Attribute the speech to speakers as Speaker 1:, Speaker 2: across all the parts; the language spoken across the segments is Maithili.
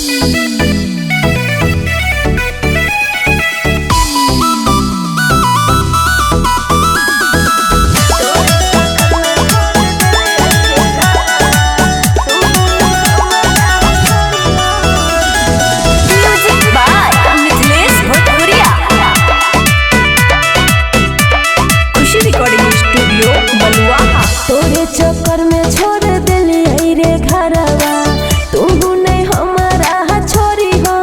Speaker 1: Music by Mithilesh Bhojpuriya. Khushi recording studio Baluaha.
Speaker 2: तोरे चक्कर में छोड़ दिली रे घरवा, तू नहीं हमारा छोरी हो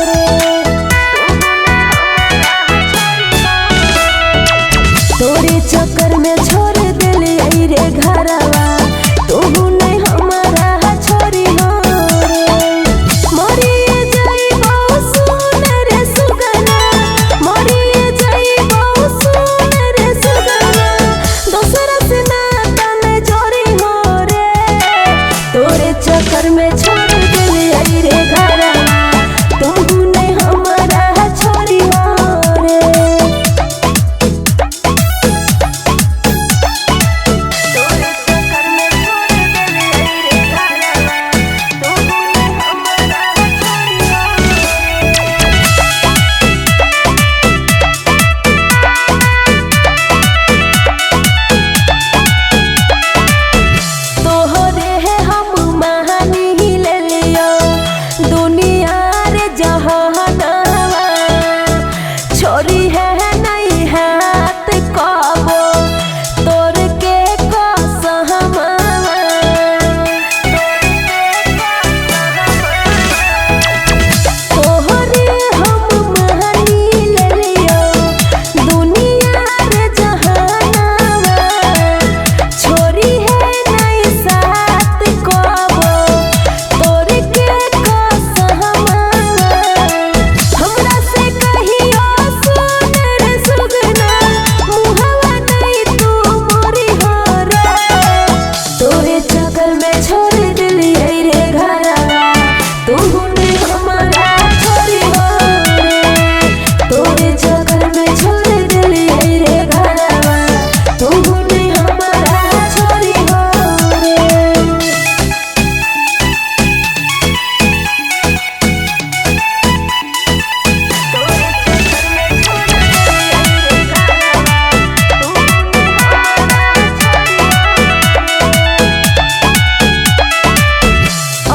Speaker 2: रे। तोरे चक्कर में छोड़ दिली रे घरवा, तू नहीं हमारा छोरी हो रे। मरिए जाइबो सुन रे सुगना, मरिए जाइबो सुन रे सुगना, दोसरा से नाता में जोरी हो रे। तोरे चक्कर में छोड़ दिली रे घरवा, तू नहीं हमारा छोरी हो रे। तोरे चक्कर में छोड़ दिली रे घरवा, तू नहीं हमारा छोरी हो रे। तोहरे है हम महानी ले लियो दुनिया रे जहानवा, छोरी है नहीं हाथ कबो तोर के कसमवा। तोहरे हम महानी ले लियो दुनिया रे जहानवा, छोरी है नहीं साथ कबो तोर के कसमवा। हमरा से कहियो सुन रे सुगना, मुहवा नहीं तू मोरी हो रे। तोरे चक्कर में छोड़ दिली रे घरवा, तू नहीं हमारा छोरी हो रे। तोरे चक्कर में छोड़ दिली रे घरवा, तू नहीं हमारा छोरी हो रे।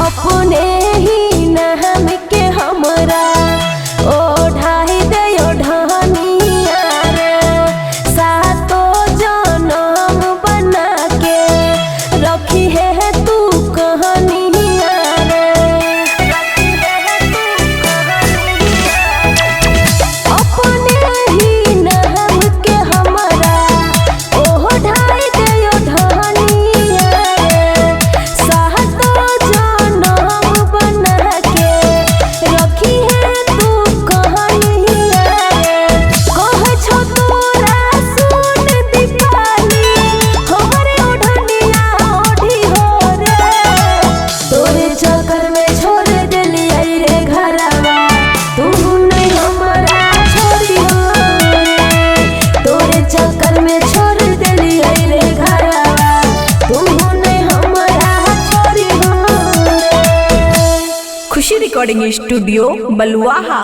Speaker 2: अपने ही नाम के हमरा ओढ़ाई दे ओढ़निया रे, सातो जनम बना के रखी है तू कहनिया रे। अपने ही नाम के हमरा ओढ़ाई दे ओढ़निया रे, सातो जनम बना के रखी है तू कहनिया रे। कहै छौ तोरा सुन दीपाली, हमरे ओढ़निया ओढ़ी हो रे। तोरे चक्कर में छोड़ देलियै रे घरवा, तू नहीं हमारा छोरी हो रे। तोरे चक्कर में छोड़ देलियै रे घरवा, तू नहीं हमारा छोरी हो रे।
Speaker 1: खुशी रिकॉर्डिंग स्टूडियो बलुआहा।